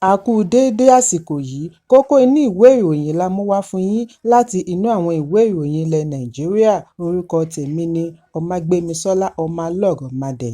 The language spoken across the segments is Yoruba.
A kú déédé àsìkò yìí. Kókó inú ìwé ìròyìn la mú wá fún yín láti inú àwọn ìwé ìròyìn ilẹ̀ Nàìjíríà. Orúkọ tèmi ni Ọmágbémisọ́lá Ọmọlọ́rọ̀mádé.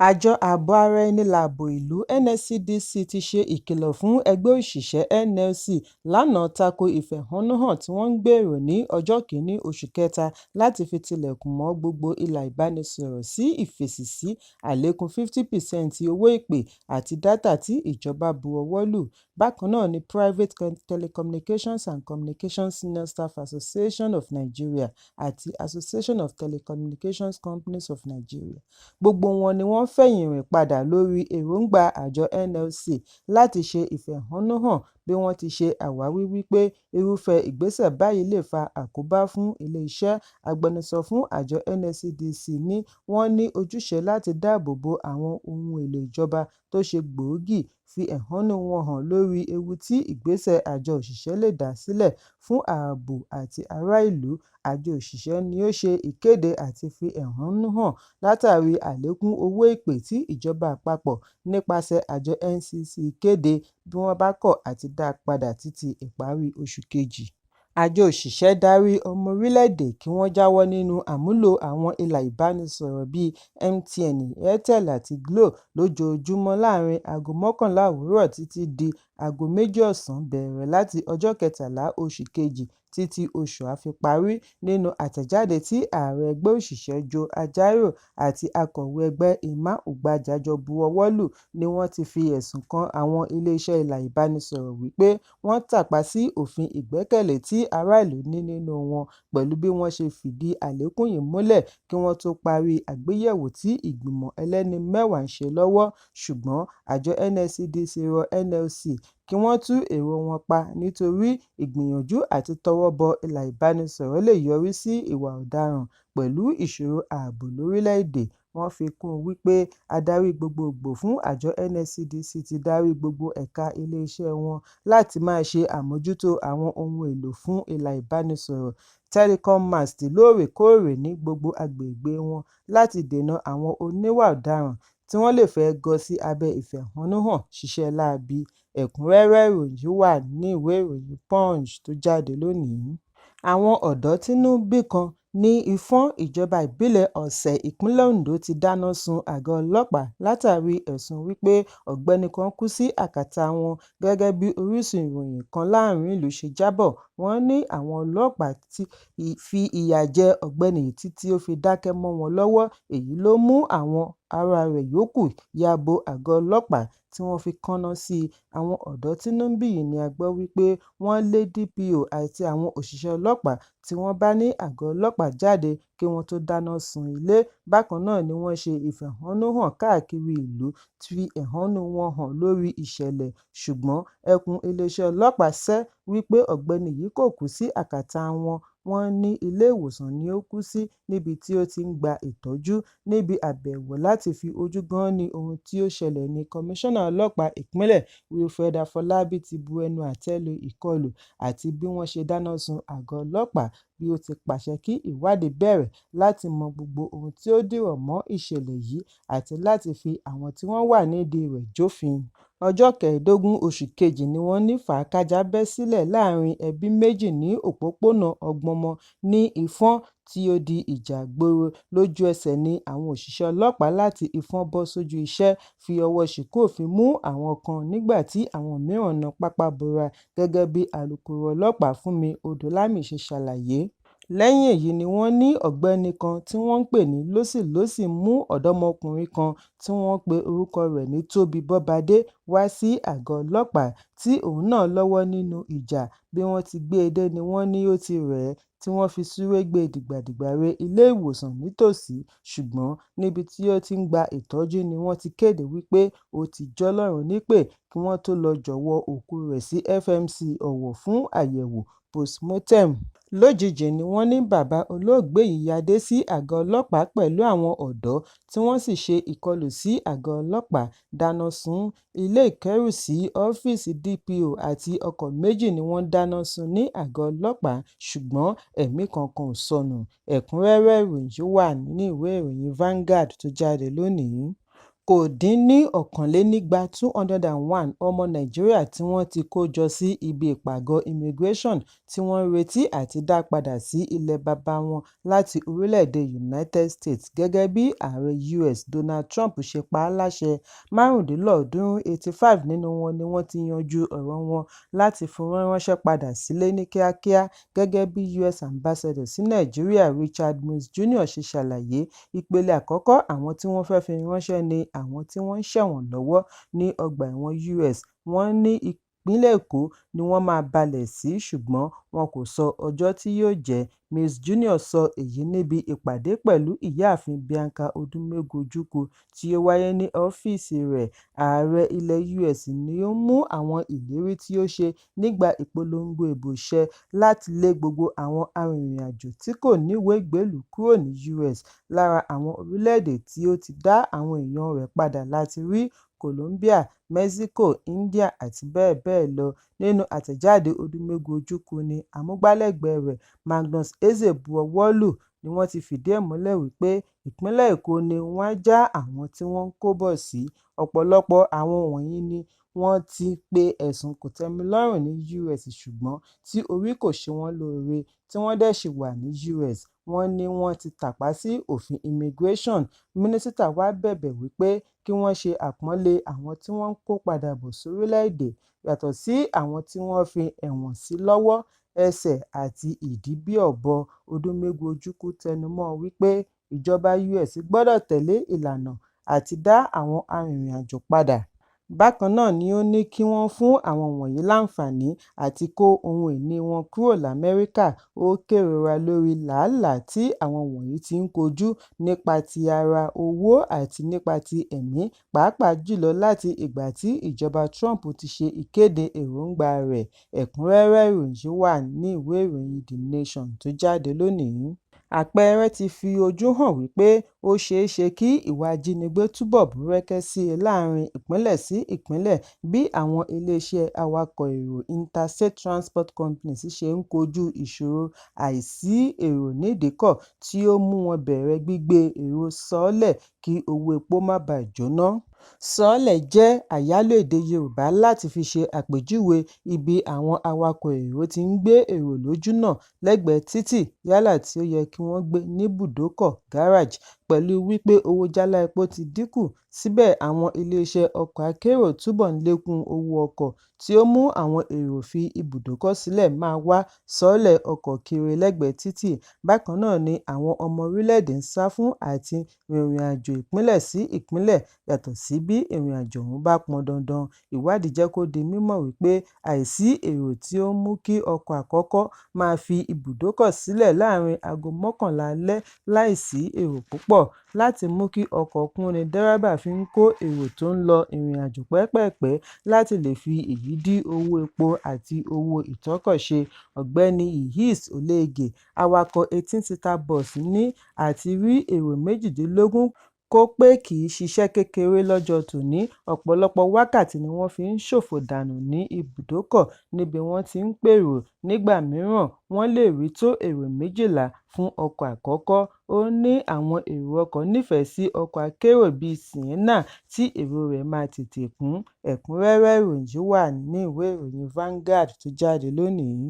Àjọ Ààbò Ara Ẹni Láàbò Ìlú NSCDC ti ṣe ìkìlọ̀ fún ẹgbẹ́ òṣìṣẹ́ NLC lánàá tako ìfẹ̀hónúhàn tí wọ́n ń gbèrò ní ọjọ́ 1 oṣù kẹta láti fi tilẹ̀kùn mọ́ gbogbo ilà ìbánisọ̀rọ̀ sí ìfèsì sí àlékún 50% owó ìpè àti dátà tí ìjọba bu ọwọ́ lù. Bákan náà ni Private Telecommunications and Communications Senior Staff Association of Nigeria àti Association of Telecommunication Companies of Nigeria, gbogbo wọn ni wọ́n fẹ̀yìn rìn padà lórí èròńgbà àjọ NLC láti ṣe ìfẹ̀hónúhàn bí wọ́n ti ṣe àwáwí wípé irúfẹ́ ìgbésẹ̀ báyìí lè fa àkóbá fún ilé-iṣẹ́. Agbẹnusọ fún àjọ NSCDC ní wọ́n ní ojúṣe láti dáàbò bo àwọn ohun èlò ìjọba tó ṣe gbòógì, fi ẹ̀hónú wọn hàn lórí ewu tí ìgbésẹ̀ àjọ òṣìṣẹ́ lè dá sílẹ̀ fún ààbò àti ará ìlú. Àjọ òṣìṣẹ́ ni ó ṣe ìkéde àti fi ẹ̀hónú hàn látàrí àlékún owó ìpè tí ìjọba àpapọ̀ nípasẹ̀ àjọ NCC kéde bí wọ́n bá kọ̀ àti dá a padà títí ìparí oṣù kejì. Àjọ òṣìṣẹ́ darí ọmọ orílẹ̀-èdè kí wọ́n jáwọ́ nínú àmúlò àwọn ilà ìbánisọ̀rọ̀ bíi MTN, Airtel àti Glo lójoojúmọ́ láàárín aago 11 òwúrọ̀ títí di aago 2 ọ̀sán bẹ̀rẹ̀ láti ọjọ́ 13 oṣù kejì títí oṣù á fi parí. Nínú àtẹ̀jáde tí ààrẹ ẹgbẹ́ òṣìṣẹ́ Joe Ajaero àti akọ̀wé ẹgbẹ́ Emma Ugbaja jọ bu ọwọ́ lù ni wọ́n ti fi ẹ̀sùn kan àwọn iléeṣẹ́ ilà ìbánisọ̀rọ̀ wípé wọ́n tàpá sí òfin ìgbẹ́kẹ̀lé tí ará ìlú ní nínú wọn pẹ̀lú bí wọ́n ṣe fìdí àlékún yìí múlẹ̀ kí wọ́n tó parí àgbéyẹ̀wò tí ìgbìmọ̀ ẹlẹ́ni-mẹ́wàá ń ṣe lọ́wọ́. Ṣùgbọ́n àjọ NSCDC rọ NLC kí wọ́n tún èrò wọn pa nítorí ìgbìyànjú àti tọwọ́ bọ ilà ìbánisọ̀rọ̀ lè yọrí sí ìwà ọ̀daràn pẹ̀lú ìṣòro ààbò lórílẹ̀-èdè. Wọ́n fi kún un wípé adarí gbogboògbò fún àjọ NSCDC ti darí gbogbo ẹ̀ka iléeṣẹ́ wọn láti máa ṣe àmójútó àwọn ohun èlò fún ilà ìbánisọ̀rọ̀ telecom mast lóòrèkóòrè ní gbogbo agbègbè wọn láti dènà àwọn oníwà ọ̀daràn tí wọ́n lè fẹ́ gọ sí abẹ́ ìfẹ̀hónúhàn ṣiṣẹ́ láabi. Ẹ̀kúnrẹ́rẹ́ ìròyìn yìí wà nínú ìwé ìròyìn Punch tó jáde lónìí. Àwọn ọ̀dọ́ tínú ń bí kan ní Ifon, ìjọba ìbílẹ̀ Ọ̀sẹ̀, ìpínlẹ̀ Ondo ti dáná sun àgọ́ ọlọ́pàá látàrí ẹ̀sùn wípé ọ̀gbẹ́ni kan kú sí àkàtà wọn. Gẹ́gẹ́ bí orísun ìròyìn kan láàrin ìlú ṣe jábọ̀, wọ́n ní àwọn ọlọ́pàá fi ìyà jẹ ọ̀gbẹ́ni yìí títí ó fi dákẹ́ mọ́ wọn lọ́wọ́. Èyí ló mú àwọn ará rẹ̀ yòókù ya bo àgọ́ ọlọ́pàá tí wọ́n fi kaná sí i. Àwọn ọ̀dọ́ tínú ń bí yìí ni a gbọ́ wípé wọ́n lé DPO àti àwọn òṣìṣẹ́ ọlọ́pàá tí wọ́n bá ní àgọ́ ọlọ́pàá jáde kí wọ́n tó dáná sun ilé. Bákan náà ni wọ́n ṣe ìfẹ̀hónúhàn káàkiri ìlú fi ẹ̀hónú wọn hàn lórí ìṣẹ̀lẹ̀. Ṣùgbọ́n ẹkùn iléeṣẹ́ ọlọ́pàá sẹ́ wípé ọ̀gbẹ́ni yìí kò kú sí àkàtà wọn, wọ́n ní ilé ìwòsàn ni ó kú sí níbi tí ó ti ń gba ìtọ́jú. Níbi àbẹ̀wò láti fi ojú gánní ohun tí ó ṣẹlẹ̀ ní Kọmíṣánná Ọlọ́pàá Ìpínlẹ̀ Wilfred Afọlábí ti bu ẹnu àtẹ́ lu ìkọlù àti bí wọ́n ṣe dáná sun àgọ́ ọlọ́pàá bí ó ti pàṣẹ kí ìwádìí bẹ̀rẹ̀ láti mọ gbogbo ohun tí ó dìrọ̀ mọ́ ìṣẹ̀lẹ̀ yìí àti láti fi àwọn tí wọ́n wà nídìí rẹ̀ jófin. Ọjọ́ 15 oṣù kejì ni wọ́n ní fàákájàá bẹ́ sílẹ̀ láàrin ẹbí méjì ní òpópónà Ògbómọ̀ ní Ifon tí ó di ìjà ìgboro. Lójú-ẹsẹ̀ ni àwọn òṣìṣẹ́ ọlọ́pàá láti Ifon bọ́ sójú iṣẹ́ fi ọwọ́ ṣìkún òfin mú àwọn kan nígbà tí àwọn mìíràn na pápá bora gẹ́gẹ́ bí alūkkóró ọlọ́pàá Fúnmi Odúnlàmí ṣe ṣàlàyé. Lẹ́yìn èyí ni wọ́n ní ọ̀gbẹ́ni kan tí wọ́n ń pè ní Lọ́sí-lọ́sí mú ọ̀dọ́mọkùnrin kan tí wọ́n pe orúkọ rẹ̀ ní Tóbi Bọ́badé wá sí àgọ́ ọlọ́pàá tí òun náà lọ́wọ́ nínú ìjà. Bí wọ́n ti gbé e dé ni wọ́n ní ó ti rẹ̀ ẹ́ tí wọ́n fi sáré gbé e dìgbàdìgbà re ilé-ìwòsàn nítòsí, ṣùgbọ́n níbi tí ó ti ń gba ìtọ́jú ni wọ́n ti kéde wípé ó ti jọlọ́run nípè kí wọ́n tóó lọ́ọ́ jọ̀wọ́ òkú rẹ̀ sí FMC Ọ̀wọ̀ fún àyẹ̀wò post-mortem. Lójijì ni wọ́n ní bàbá olóògbé yìí ya dé sí àgọ́ ọlọ́pàá pẹ̀lú àwọn ọ̀dọ́ tí wọ́n sì ṣe ìkọlù sí àgọ́ ọlọ́pàá, dáná sun ilé ìkẹ́rùsí, ọ́fíìsì DPO àti ọkọ̀ méjì ni wọ́n dáná sun ní àgọ́ ọlọ́pàá, ṣùgbọ́n ẹ̀mí kankan ò sọnù. Ẹ̀kúnrẹ́rẹ́ ìròyìn yìí wà nínú ìwé ìròyìn Vanguard tó jáde lónìí. Kò dín ní 101 201 ọmọ Nàìjíríà tí wọ́n ti kó jọ sí ibi ìpàgọ́ọ Immigration tí wọ́n ń retí àti dá padà sí ilẹ̀ baba wọn láti orílẹ̀-èdè United States gẹ́gẹ́ bí Ààrẹ US Donald Trump ṣe pa á láṣẹ. 385 nínú wọn ni wọ́n ti yanjú ọ̀rọ̀ wọn láti fi wọ́n ránṣẹ́ padà sílé ní kíákíá, gẹ́gẹ́ bí US Ambassador sí Nàìjíríà Richard Mills Jr. ṣe ṣàlàyé. Ìpele àkọ́kọ́ àwọn tí wọ́n fẹ́ fi ránṣẹ́ ni àwọn tí wọ́n ń ṣẹ̀wọ̀n lọ́wọ́ ní ọgbà ẹ̀wọ̀n US. Wọ́n ní ìpínlẹ̀ Èkó ni wọ́n máa balẹ̀ sí, ṣùgbọ́n wọn kò sọ ọjọ́ tí yóò jẹ́. Mills Jr. sọ èyí níbi ìpàdé pẹ̀lú Ìyáàfin Bianca Odúmẹ́gwù Ojukwu tí ó wáyé ní ọ́fíìsì rẹ̀. Ààrẹ ilẹ̀ US ni ó mú àwọn ìlérí tí ó ṣe nígbà ìpolongo ìbò ṣẹ láti lé gbogbo àwọn arìnrìn-àjò tí kò níwèé ìgbélùú kúrò ní US. Lára àwọn orílẹ̀-èdè tí ó ti dá àwọn èèyàn rẹ̀ padà láti rí Colombia, Mexico, India àti bẹ́ẹ̀ bẹ́ẹ̀ lọ. Nínú àtẹ̀jáde Odúmẹ́gwù Ojukwu ní amúgbálẹ́gbẹ̀ẹ́ rẹ̀ Magnus Eze bu ọwọ́ lù ni wọ́n ti fìdí ẹ̀ múlẹ̀ wípé ìpínlẹ̀ Èkó ni wọ́n á já àwọn tí wọ́n ń kó bọ̀ sí. Ọ̀pọ̀lọpọ̀ àwọn wọ̀nyí ni wọ́n ti pe ẹ̀sùn kòtẹ́milọ́rùn ní US ṣùgbọ́n tí orí kò ṣe wọ́n lóore tí wọ́n dẹ̀ ṣì wà ní US. Wọ́n ní wọ́n ti tàpá sí òfin Immigration. Mínísítà wá bẹ̀bẹ̀ wípé kí wọ́n ṣe àpọ́nlé àwọn tí wọ́n ń kó padà bọ̀ sórílẹ̀-èdè, yàtọ̀ sí àwọn tí wọ́n fi ẹ̀wọ̀n sí lọ́wọ́, ẹsẹ̀ àti ìdí bí ọ̀bọ. Odúmẹ́gwù Ojukwu tẹnu mọ́ ọn wípé ìjọba US gbọdọ̀ tẹ̀lé ìlànà àti dá àwọn arìnrìn-àjò padà. Bákan náà ni ó ní kí wọ́n fún àwọn wọ̀nyí láǹfààní àti kó ohun ìní wọn kúrò lamẹ́ríkà. Ó kérora lórí làálàá tí àwọn wọ̀nyí ti ń kojú nípa ti ara, owó àti nípa ti ẹ̀mí, pàápàá jùlọ láti ìgbà tí ìjọba Trump ti ṣe ìkéde èròńgbà rẹ̀. Ẹ̀kúnrẹ́rẹ́ ìròyìn yìí wà ní ìwé ìròyìn The Nation tó jáde lónìí. Àpẹẹrẹ ti fi ojú hàn wípé ó ṣeé ṣe kí ìwà ìjínigbé túbọ̀ búrẹ́kẹ́ sí i láàrin ìpínlẹ̀ sí ìpínlẹ̀ bí àwọn iléeṣẹ́ awakọ̀ èrò Interstate Transport Companies ṣe ń kojú ìṣòro àìsí èrò nídìíkọ̀ tí ó mú wọn bẹ̀rẹ̀ gbígbé èrò sọ́lẹ̀ kí owó epo má baà jóná. Sọ́lẹ̀ jẹ́ àyálò èdè Yorùbá láti fi ṣe àpèjúwe ibi àwọn awakọ̀ èrò ti ń gbé èrò lójúnà lẹ́gbẹ̀ẹ́ títì yálà tí ó yẹ kí wọ́n gbé níbùdókọ̀ (garage). Pẹ̀lú wípé owó jálá epo ti dínkù, síbẹ̀ àwọn iléeṣẹ́ ọkọ̀ akérò túbọ̀ ń lékún owó ọkọ̀, tí ó mú àwọn èrò fi ibùdókọ̀ sílẹ̀ máa wá sọ́lẹ̀ ọkọ̀ kiri lẹ́gbẹ̀ẹ́ títì. Bákan náà ni àwọn ọmọ orílẹ̀-èdè ń sá fún àti rìnrìn-àjò ìpínlẹ̀ sí ìpínlẹ̀ yàtọ̀ sí bí ìrìnàjò ọ̀hún bá pọn dandan. Ìwádìí jẹ́ kó di mímọ̀ wípé àìsí èrò tí ó ń mú kí ọkọ̀ àkọ́kọ́ máa fi ibùdókọ̀ sílẹ̀ láàrin aago 11 alẹ́ láìsí èrò púpọ̀. Láti mú kí ọkọ̀ kún ni dẹ́rẹ́bà fi ń kó èrò tó ń lọ ìrìnàjò pẹ́pẹ̀ẹ̀pẹ́ láti lè fi èyí dí owó epo àti owó ìtọ́kọ̀ṣe. Ọ̀gbẹ́ni Ehis Ologe, awakọ̀ 18-seater bus ní àti rí èrò 18 kó pé kì í ṣiṣẹ́ kékeré lọ́jọ́ tòní, ọ̀pọ̀lọpọ̀ wákàtí ni wọ́n fi ń ṣòfò dànù ní ibùdókọ̀ níbi wọ́n ti ń pèrò, nígbà mìíràn wọ́n lè rí tó èrò 12 fún ọkọ̀ àkọ́kọ́. Ó ní àwọn èrò ọkọ̀ nífẹ̀ẹ́ sí ọkọ̀ akérò bíi Sienna tí èròo rẹ̀ máa tètè kún. Ẹ̀kúnrẹ́rẹ́ ìròyìn yìí wà ní ìwé ìròyìn Vanguard tó jáde lónìí.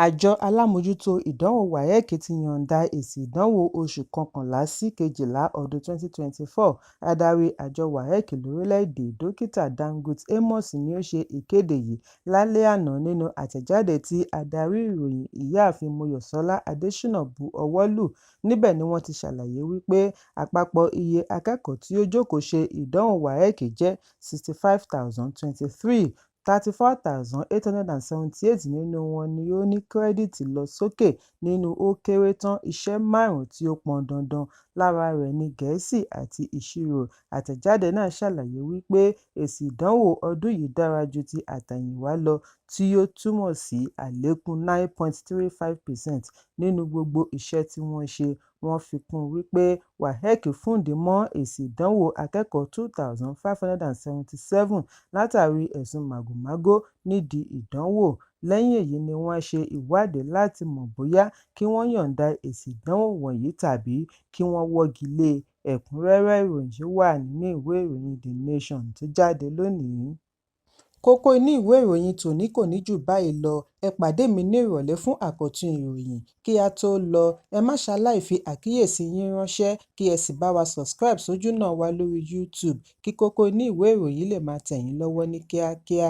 Àjọ alámòójútó ìdánwò WAEC ti yọ̀ǹda èsì ìdánwò oṣù kọkànlá sí kejìlá ọdún 2024. Adarí àjọ WAEC lórílẹ̀-èdè, Dókítà Dangote Amos ni ó ṣe ìkéde yìí lálẹ́ àná nínú àtẹ̀jáde tí adarí ìròyìn Ìyáàfin Mọ́yọ̀sọ́lá Adéṣínà bu ọwọ́ lù. Níbẹ̀ ni wọ́n ti ṣàlàyé wípé àpapọ̀ iye akẹ́kọ̀ọ́ tí ó jókòó ṣe ìdánwò WAEC jẹ́ 65,023. 34,878 nínú wọn ni ó ní kírẹ́dìtì lọ sókè nínú ó kéré tán iṣẹ́ márùn-ún tí ó pọn dandan, lára rẹ̀ ní Gẹ̀ẹ́sì àti Ìṣirò. Àtẹ̀jáde náà ṣàlàyé wípé èsì ìdánwò ọdún yìí dára ju ti àtẹ̀yìnwá lọ tí ó túmọ̀ sí àlékún 9.35% nínú gbogbo iṣẹ́ tí wọ́n ṣe. Wọ́n fi kún un wípé WAEC fúndìí mọ́ èsì ìdánwò akẹ́kọ̀ọ́ 2,577 látàrí ẹ̀sùn màgòmágó nídìí ìdánwò. Lẹ́yìn èyí ni wọ́n á ṣe ìwádìí láti mọ̀ bóyá kí wọ́n yọ̀ǹda èsì ìdánwò wọ̀nyí tàbí kí wọ́n wọ́gi lé e. Ẹ̀kúnrẹ́rẹ́ ìròyìn wà nínú ìwé ìròyìn The Nation tó jáde lónìí. Kókó inú ìwé ìròyìn tòní kò ní jù báyìí lọ. Ẹ pàdé mi ní ìrọ̀lẹ́ fún àkọ́tún ìròyìn. Kí á tó lọ, ẹ má ṣaláì fi àkíyèsí yín ránṣẹ́ kí ẹ sì bá wa subscribe sójúnà wa lórí YouTube kí kókó inú ìwé ìròyìn lè máa tẹ̀ yín lọ́wọ́ ní kíákíá.